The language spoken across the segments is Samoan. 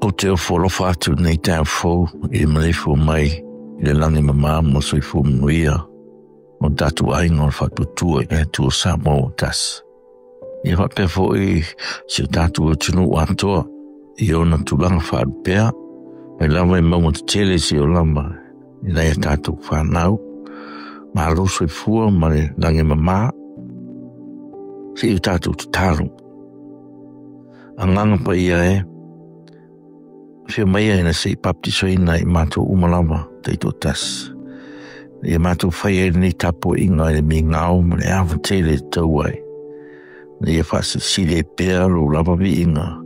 Ou te ofo alofa atu i lenei taeao fou i le maleifua mai i le lagi e mama ma le soifua manuia o le tatou aiga o le Faatuatua i le Atua Samoa ua tasi. Ia faapea foi si o tatou atunuu atoa i ona tulaga faalupea, mai lava i mauga tetele seia oo lava i nai a tatou fanau. Malo soifua ma le lagi e mama. Se i o tatou tatalo. Agaga Paia e, afio maia ina se i baptisoina i matou uma lava taitoatasi. Ia matou faia ai lenei tapuaiga i le migao ma le ava tele e tatau ai. Ina ia faasilisili ai pea lou lava viiga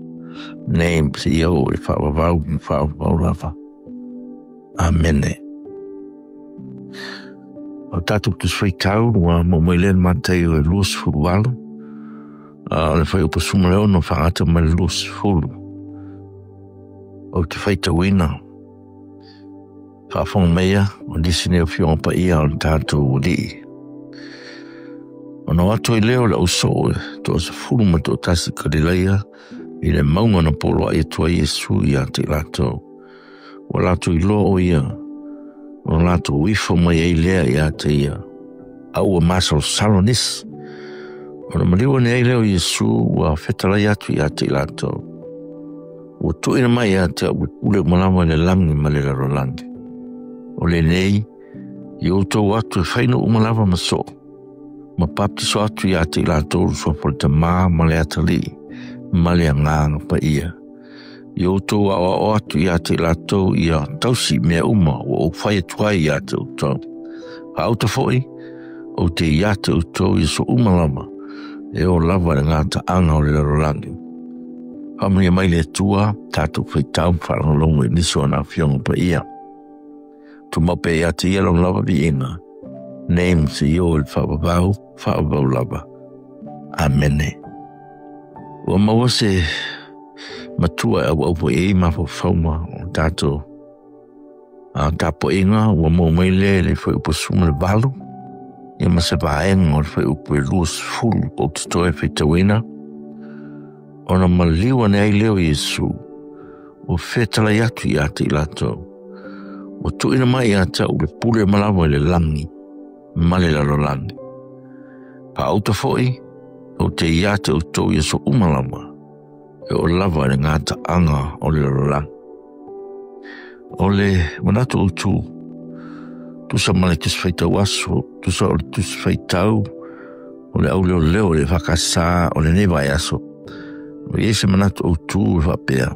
nei seia oo i le faavavau ma faavavau lava. Amene. O le tatou Tusi Faitau ua maua mai lea i le Mataio e 28, a o le fuaiupu 16 faagata mai le 20. Ou te faitauina, faafofoga maia, o nisi nei o Afioga Paia o le tatou Alii. Ona o atu ai lea o le ausoo e 11 i Kalilaia i le mauga na poloai atu ai Iesu ia te i latou. Ua latou iloa o ia, ona latou ifo mai ai lea ia te ia, a ua masalosalo nisi. Ona maliu ane ai lea o Iesu ua fetalai atu ia te i latou. Ua tuuina mai ia te au le pule uma lava i le lagi ma le lalolagi. O lenei, i outou atu e fai nuu uma lava ma soo, ma baptiso atu ia te i latou i le suafa o le Tama ma le Atalii ma le Agaga Paia. I outou aoao atu ia te i latou ia tausi mea uma ua ou fai atu ai ia te outou. Faauta foi, ou te ia te outou i aso uma lava, e oo lava i le gataaga o le lalolagi. Faamanuia mai le Atua, tatou faitau ma faalogologo i nisi o ana Afioga Paia. Tumau pea ia te ia lona lava viiga, nei ma seia oo i le faavavau, faavavau lava. Amene. Ua maua se matua e auau foi ai mafaufauga o tatou a tapuaiga ua maua mai lea i le fuaiupu 18 ia ma se vaega o le fuaiupu e 20 ou te toe faitauina ona maliu ane ai lea o Iesu ua fetalai atu ia te i latou ua tuuina mai ia te au le pule uma lava i le lagi ma le lalolagi. Faauta foi, ou te ia te outou i aso uma lava, e oo lava i le gataaga o le lalolagi. O le manatu autu, tusa ma le Tusi Faitau Aso, tusa o le Tusi Faitau o le Auleoleo o le EFKS o lenei vaiaso, o i ai se manatu autu e faapea,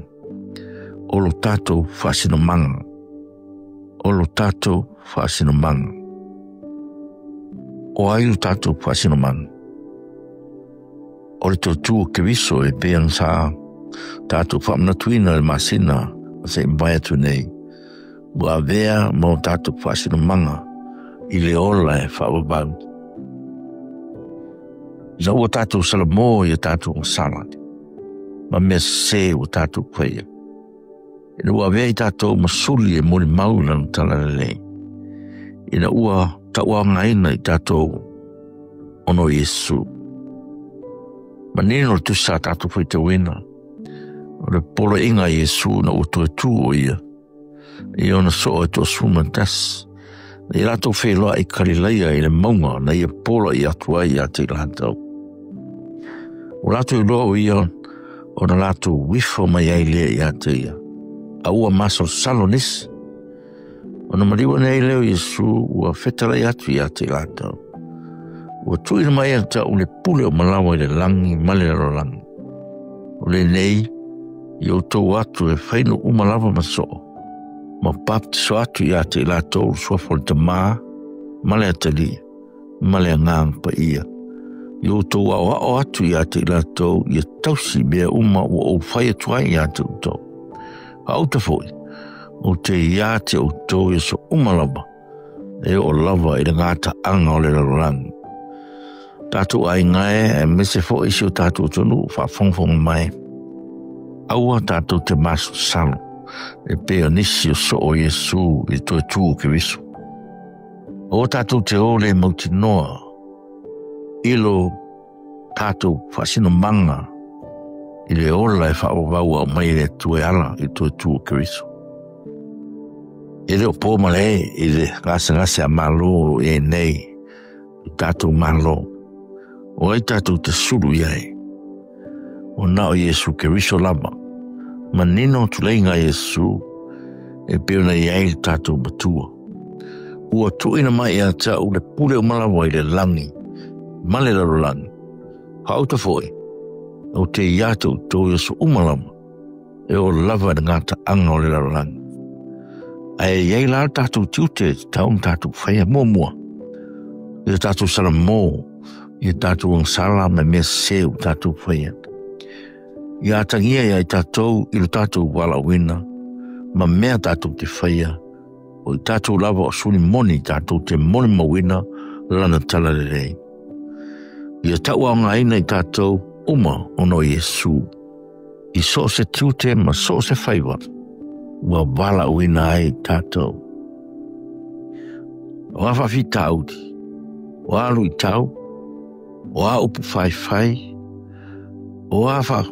o lo tatou faasinomaga, o lo tatou faasinomaga. O ai lo tatou faasinomaga? O le toatū o Keriso e pei ona sa tatou faamanatuina i le masina na se i mavae atu nei, ua avea ma o tatou faasinomaga i le ola e faavavau. Ina ua tatou salamo i a tatou gasala ma mea sese ua tatou faia, ina ua avea i tatou ma suli e molimau i lana talalelei, ina ua tauaogaina i tatou ona o Iesu. Manino le tusi sa tatou faitauina, o le poloaiga a Iesu ina ua toe tu o ia, i ona soo e 11, na ia latou feiloai i Kalilaia i le mauga na ia poloai atu ai ia te i latou. Ua latou iloa o ia ona latou ifo mai ai lea ia te ia, a ua masalosalo nisi. Ona maliu ane ai lea o Iesu ua fetalai atu ia te i latou. Ua tuuina mai ia te au le pule uma lava i le lagi ma le lalolagi. O lenei, i outou atu e fai nuu uma lava ma soo, ma baptiso atu ia te i latou le suafa o le Tama ma le Atalii ma le Agaga Paia. I outou aoao atu ia te i latou ia tausi mea uma ua ou fai atu ai ia te outou. Faauta foi, ou te ia te outou i aso uma lava, e oo lava i le gataaga o le lalolagi. Tatou aiga e, aemaise foi si o tatou atunuu faafogafoga mai, aua tatou te masalosalo e pei o nisi o soo o Iesu i le toe tu o Keriso. Aua tatou te o le mautinoa i lo tatou faasinomaga i le ola e faavavau ua aumai e le Atua e ala i le toe tu o Keriso. E le o po malae i le gasegase a Malo o lo o i ai nei i tatou Malo. O ai tatou te sulu i ai? Ua na o Iesu Keriso lava. Manino tuleiga a Iesu e pei ona i ai le tatou Matua. Ua tuuina mai ia te au le pule uma lava i le lagi ma le lalolagi. Faauta foi, ou te ia te outou i aso uma lava, e oo lava i le gataaga o le lalolagi. Ae i ai la le tatou tiute e tatau ona tatou faia muamua, ia tatou salamo, ia tatou agasala ma mea sese ua tatou faia. Ia atagia ia i tatou i lo tatou valaauina ma mea tatou te faia, o i tatou lava o suli moni tatou te molimauina lana talalelei. Ia tauaogaina i tatou uma ona o Iesu, i so o se tiute ma so o se faiva ua valaauina ai i tatou. O a faafitauli, o a luitau, o a upu faifai, o a fa,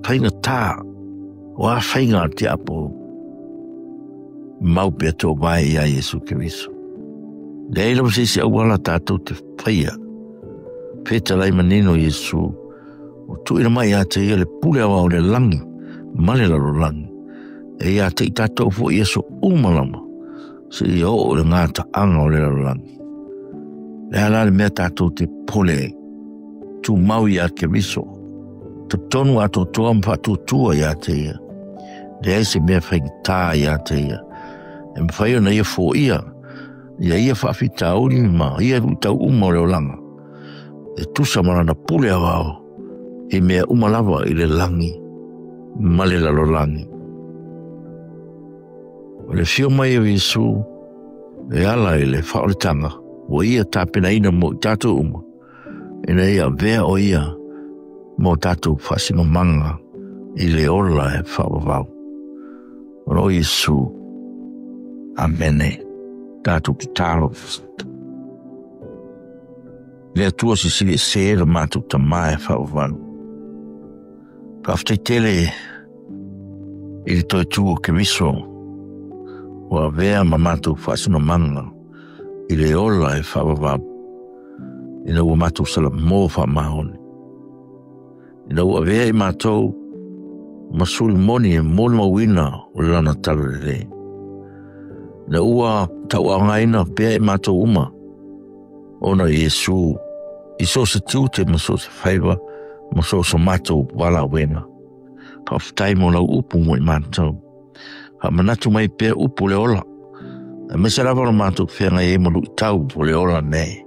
faigatā, o a faiga a le tiapolo, mau pea tō vae i a Iesu Keriso. Leai lava se isi auala tatou te faia. Fetalai manino Iesu, ua tuuina mai ia te ia le pule aoao o le lagi ma le lalolagi. E ia te i tatou foi i aso uma lava, seia oo i le gataaga o le lalolagi. Le a la le mea tatou te pole ai? Tumau ia Keriso, totonu atoatoa ma faatuatua ia te ia. Leai se mea faigata ia te ia. E mafai ona ia foia ia ia faafitauli ma ia luitau uma o le olaga. E tusa ma lana pule aoao i mea uma lava i le lagi ma le lalolagi. O le afio mai o Iesu e ala i le faaolataga ua ia tapenaina mo i tatou uma, ina ia avea o ia mo tatou faasinomaga i le ola e faavavau. Ona o Iesu. Amene. Tatou tatalo. Le Atua sisili ese lo matou Tama e faavavau. Faafetai tele i le toe tu o Keriso ua avea ma matou faasinomaga i le ola e faavavau ina ua matou salamo faamaoni. Ina ua avea i matou ma suli moni e molimauina o le lana talalelei. Ina ua tauaogaina pea i matou uma ona Iesu i so o se tiute ma so o se faiva ma so o so matou valaauina. Faafetai mo lau upu mo i matou. Faamanatu mai pea upu o le ola, aemaise lava lo matou feagai ai ma luitau o le ola nei.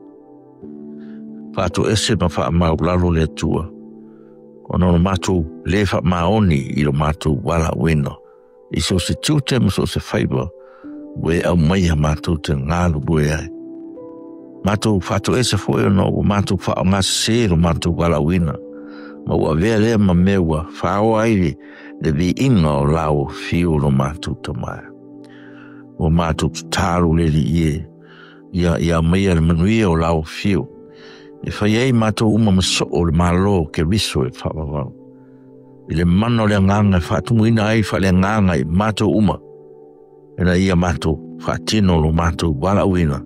Faatoese ma faamaulalo le Atua, ona o lo matou le faamaoni i lo matou valaauina i so o se tiute ma so o se faiva ua e aumaia matou te galulue ai. Matou faatoese foi ona ua matou faaaogasese lo matou valaauina, ma ua avea lea ma mea ua faoa ai le, le viiga o lau afio lo matou Tama. Ua matou tatalo le Alii e, ia, ia aumaia le manuia o lau afio, e fai ai matou uma ma soo o le Malo o Keriso e faavavau. I le mana o le agaga e faatumuina ai faaleagaga i matou uma, ina ia matou faatino lo matou valaauina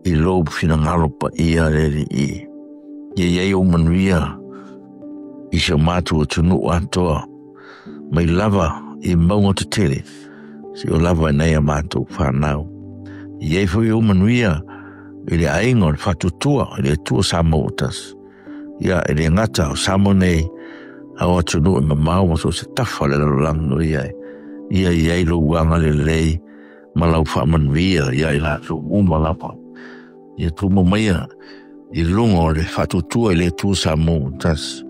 i lou finagalo paia le Alii. Ia i ai ou manuia i si o matou atunuu atoa, mai lava i mauga tetele, seia lava i nai a matou fanau. Ia i ai foi ou manuia i le aiga o le faatuatua i le Atua Samoa ua tasi. Ia, e le gata o Samoa nei, a o atunuu e mamao ma so o se tafa o le lalolagi o i ai. Ia i ai lou agalelei ma lau faamanuia ia i latou uma lava. Ia tumau maia i luga o le faatuatua i le Atua Samoa ua tasi,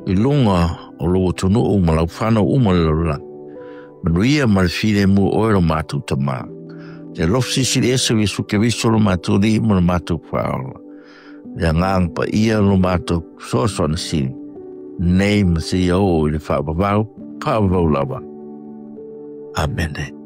i luga o lou atunuu ma lau fanau uma o le lalolagi. Manuia ma le filemu o oe lo matou Tama. Te alofa silisili ese o Iesu Keriso lo matou Alii ma lo matou Faaola. Le agaga paia lo matou fesoasoani sili, nei ma seia oo i le faavavau, faavavau lava. Amene.